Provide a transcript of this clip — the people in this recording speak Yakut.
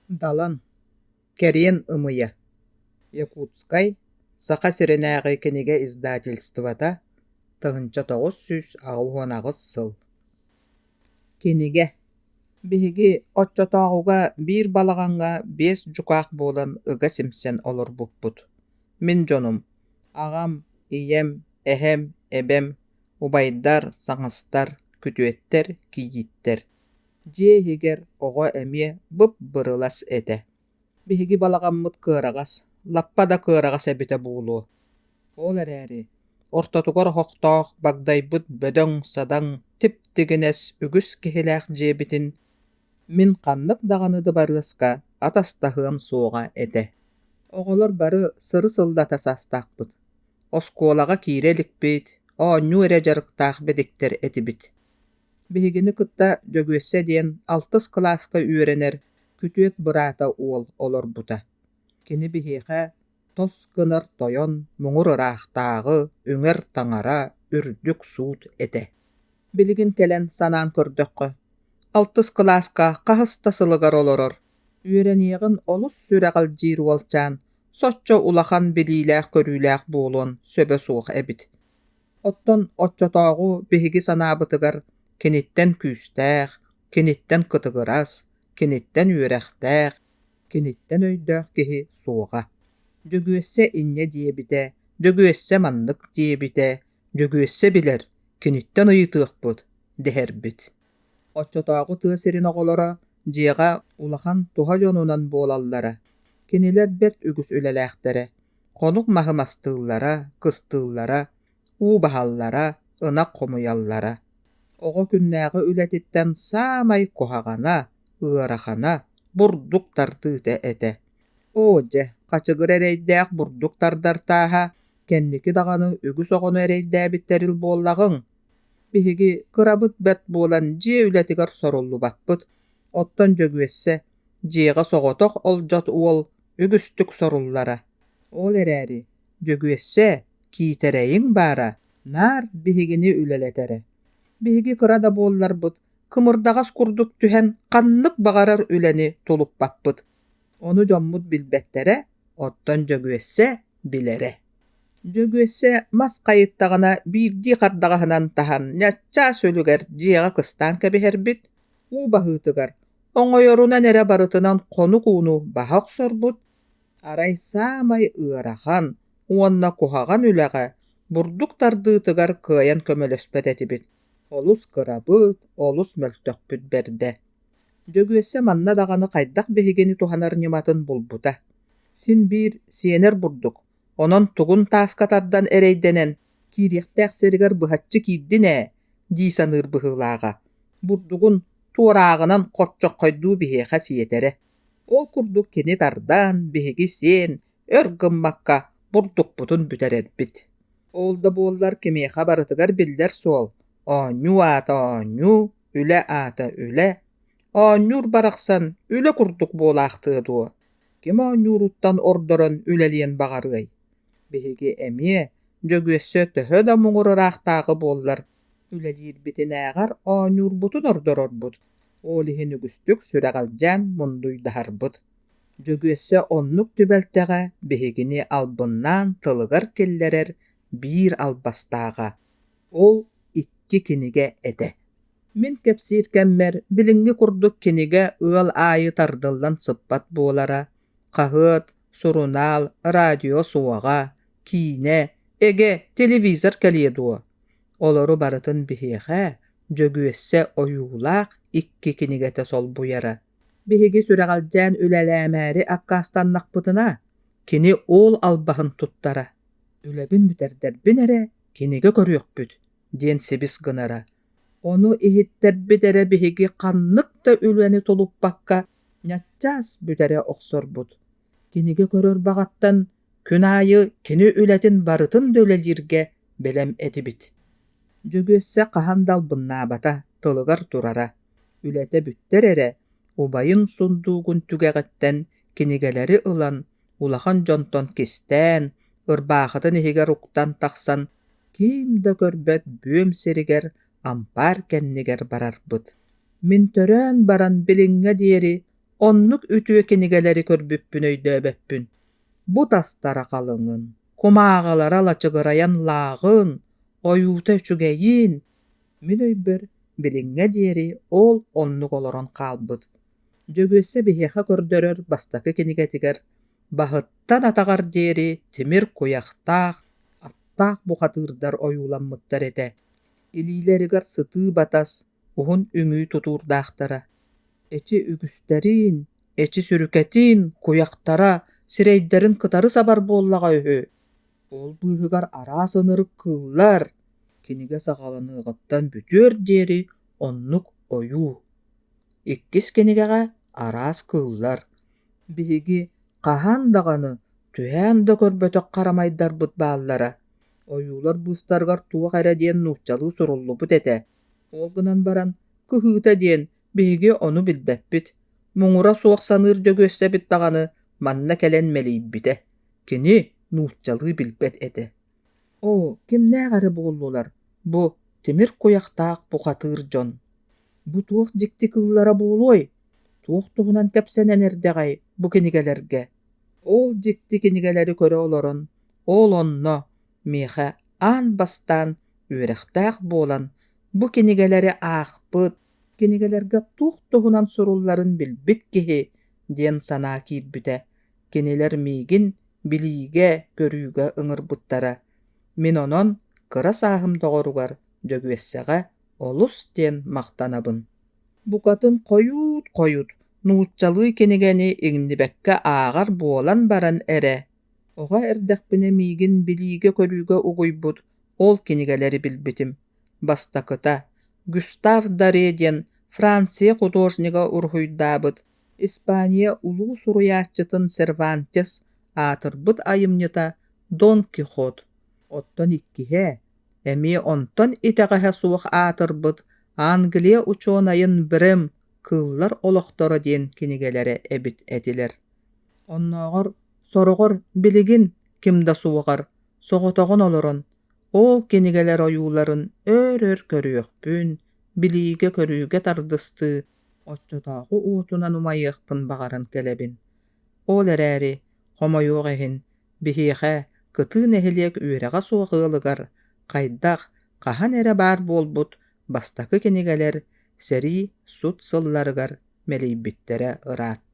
Далан, Кэриэн ымыйа, Якутскай, Саха сиринээҕи кинигэ издательствота, 1988 сыл. Кинигэ Биһиги оччотооҕуга биир балаҕаҥҥа биэс дьукаах буолан ыга симсэн олорбуппут. Мин дьонум: аҕам, ийэм, эһэм, эбэм, убайдар, саҥастар, күтүөттэр, кийииттэр. Дьиэ иһигэр оҕо эмиэ бып-бырылас этэ. Биһиги балаҕаммыт кыараҕас, лаппа да кыараҕас эбитэ буолуо. Ол эрээри ортотугар оһохтоох багдайбыт бөдөҥ-садаҥ, тип-тигинэс үгүс киһилээх дьиэбитин мин ханнык даҕаны дыбарыаска атастаһыам суоҕа этэ. Оҕолор бары сыры-сыллата саастаахпыт. Оскуолаҕа киирэ иликпит, оонньуу эрэ дьарыктаах бэдиктэр этибит. Биһигини кытта Дьөгүөссэ диэн алтыс кылааска үөрэнэр күтүөт быраата уол олорбута. Кини биһиэхэ тос гынар тойон, муҥур ыраахтааҕы, үҥэр таҥара, үрдүк суут этэ. Билигин кэлэн санаан көрдөххө, алтыс кылааска хаһыс да сылыгар олорор, үөрэниэҕин олус сүрэҕэлдьиир уолчаан соччо улахан билиилээх-көрүүлээх буолуон сөбө суох эбит. Оттон оччотооҕу биһиги санаабытыгар киниттэн күүстээх, киниттэн кытыгырас, киниттэн үөрэхтээх, киниттэн өйдөөх киһи суоҕа. Дьөгүөссэ инньэ диэбитэ, Дьөгүөссэ маннык диэбитэ, Дьөгүөссэ билэр, киниттэн ыйытыахпыт дэһэрбит. Оччотооҕу тыа сирин оҕолоро дьиэҕэ улахан туһа дьонунан буолаллара. Кинилэр бэрт үгүс үлэлээхтэрэ. Хонук маһы мастыыллара, кыстыыллара, уу баһаллара, ынах хомуйаллара. Оҕо күннээҕи үлэтиттэн саамай куһаҕана, ыарахана бурдук тардыыта этэ. Оо дьэ, хачыгыр эрэйдээх бурдук тардар тааһа кэнники даҕаны үгүс оҕону эрэйдээбит тэрил буоллаҕыҥ. Биһиги кырабыт бэрт буолан дьиэ үлэтигэр соруллубаппыт, оттон Дьөгүөссэ дьиэҕэ соҕотох олдьот уол үгүстүк соруллара. Ол эрээри Дьөгүөссэ киитэрэйиҥ баара наар биһигини үлэлэтэрэ. Биһиги кыра да буолларбыт, кымырдаҕас курдук түһэн ханнык баҕарар үлэни тулуппаппыт. Ону дьоммут билбэттэрэ, оттон Дьөгүөссэ билэрэ. Дьөгүөссэ мас хайыттаҕына биирдии хардаҕаһынан таһан ньаччаас үлүгэр дьиэҕэ кыстаан кэбиһэрбит, уу баһыытыгар оҥойорунан эрэ барытынан хонук ууну баһа охсорбут, арай саамай ыарахан уонна куһаҕан үлэҕэ бурдук тардыытыгар кыайан көмөлөспөт этибит, олус кырабыт, олус мөлтөхпүт бэрдэ. Дьөгүөссэ манна даҕаны хайдах биһигини туһанар ньыматын булбута. Син биир сиэнэр бурдук, онон тугун тааска тардан эрэйдэнэн, киириэхтээх сиригэр быһаччы киирдин ээ дии саныыр быһыылааҕа. Бурдугун туорааҕынан хорчоххойдуу биһиэхэ сиэтэрэ. Ол курдук кини тардан, биһиги сиэн, өр гыммакка бурдукпутун бүтэрэрбит. Ол да буоллар кимиэхэ барытыгар биллэр суол: оонньуу аата оонньуу, үлэ аата үлэ. Оонньуур барахсан үлэ курдук буолаахтыа дуо, ким оонньууруттан ордорон үлэлиэн баҕарыай? Биһиги эмиэ, Дьөгүөссэ төһө да муҥур ыраахтааҕы буоллар, үлэлиирбитинээҕэр оонньуурбутун ордорорбут, ол иһин үгүстүк сүрэҕэлдьээн мундуйдаһарбыт. Дьөгүөссэ оннук түбэлтэҕэ биһигини албыннаан тылыгар киллэрэр биир албастааҕа, ол икки кинигэ этэ. Мин кэпсиир кэммэр билиҥҥи курдук кинигэ ыал аайы тардыллан сыппат буолара, хаһыат, сурунаал, радио суоҕа, киинэ, эгэ, телевизор кэлиэ дуо? Олору барытын биһиэхэ Дьөгүөссэ ойуулаах икки кинигэтэ солбуйара. Биһиги сүрэҕэлдьээн үлэлээмээри аккаастаннахпытына, кини ол албаһын туттара. Үлэбин бүтэрдэрбин эрэ кинигэ көрүөхпүт диэн сибис гынара. Ону иһиттэрбит эрэ биһиги ханнык да үлэни тулуппакка ньаччаас бүтэрэ охсорбут. Кинигэ көрөр баҕаттан күн аайы кини үлэтин барытын да үлэлииргэ бэлэм этибит. Дьөгүөссэ хаһан да албыннаабата, тылыгар турара. Үлэтэ бүттэр эрэ, убайын сундуугун түгэҕиттэн кинигэлэри ылан, улахан дьонтон кистээн, ырбаахытын иһигэр уктан тахсан, ким да көрбөт бүөм сиригэр ампаар кэннигэр барарбыт. Мин төрөөн баран билиҥҥэ диэри Оннук үтүө кинигэлэри көрбүппүн өйдөөбөппүн. Бу тастара халыҥын, кумааҕылара лачыгырайан лааҕын, ойуута үчүгэйин, мин өйбөр билиҥҥэ диэри ол оннук олорон хаалбыт. Дьөгүөссэ биһиэхэ көрдөрөр бастакы кинигэтигэр баһыттан атаҕар диэри тимир куйахтаах, аттаах бухатыырдар ойууламмыттар этэ. Илиилэригэр сытыы батас, уһун үҥүү тутуурдаахтара. Эчи үгүстэрин, эчи сүрүкэтин, куйахтара сирэйдэрин кытары сабар буоллаҕа үһү. Ол быыһыгар араас ынырык кыыллар, кинигэ саҕаланыаҕыттан бүтүөр диэри оннук ойуу. Иккис кинигэҕэ араас кыыллар, биһиги хаһан даҕаны түһээн да көрбөтөх харамайдарбыт бааллара. Ойуулар быыстарыгар туох эрэ диэн нууччалыы суруллубут этэ. Ол гынан баран, кыһыыта диэн, биһиги ону билбэппит. Муҥура суох саныыр Дьөгүөссэбит даҕаны манна кэлэн мэлийбитэ. Кини нууччалыы билбэт этэ. Оо, кимнээх эрэ буоллулар, бу тимир куйахтаах бухатыыр дьон. Бу туох дьикти кыыллара буолуой? Туох туһунан кэпсэнэн эрдэҕэй бу кинигэлэргэ? Ол дьикти кинигэлэри көрө олорон, ол онно миэхэ аан бастаан үөрэхтээх буолан, бу кинигэлэри аахпыт, кинигэлэргэ туох туһунан сурулларын билбит киһи диэн санаа киирбитэ. Кинилэр миигин билиигэ-көрүүгэ ыҥырбыттара. Мин онон кыра сааһым доҕоругар Дьөгүөссэҕэ олус диэн махтанабын. Букатын хойуут-хойут нууччалыы кинигэни иҥнибэккэ ааҕар буолан баран эрэ, оҕо эрдэхпинэ миигин билиигэ-көрүүгэ угуйбут ол кинигэлэри билбитим. Бастакыта Гюстав Доре диэн Франция художнига уруһуйдаабыт Испания улуу суруйааччытын Сервантес аатырбыт айымньыта «Дон Кихот», оттон иккиһэ эмиэ онтон итэҕэһэ суох аатырбыт Англия учуонайын Брэм «Кыыллар олохторо» диэн кинигэлэрэ эбит этилэр. Оннооҕор сороҕор билигин ким да суоҕар соҕотоҕун олорон ол кинигэлэр ойууларын өөр-өр көрүөхпүн, билиигэ-көрүүгэ тардыстыы, оччотооҕу уотунан умайыахпын баҕаран кэлэбин. Ол эрээри, хомойуох иһин, биһиэхэ, кытыы нэһилиэк үөрэҕэ суох ыалыгар, хайдах, хаһан эрэ баар буолбут бастакы кинигэлэр сэрии сут сылларыгар мэлийбиттэрэ ыраатта.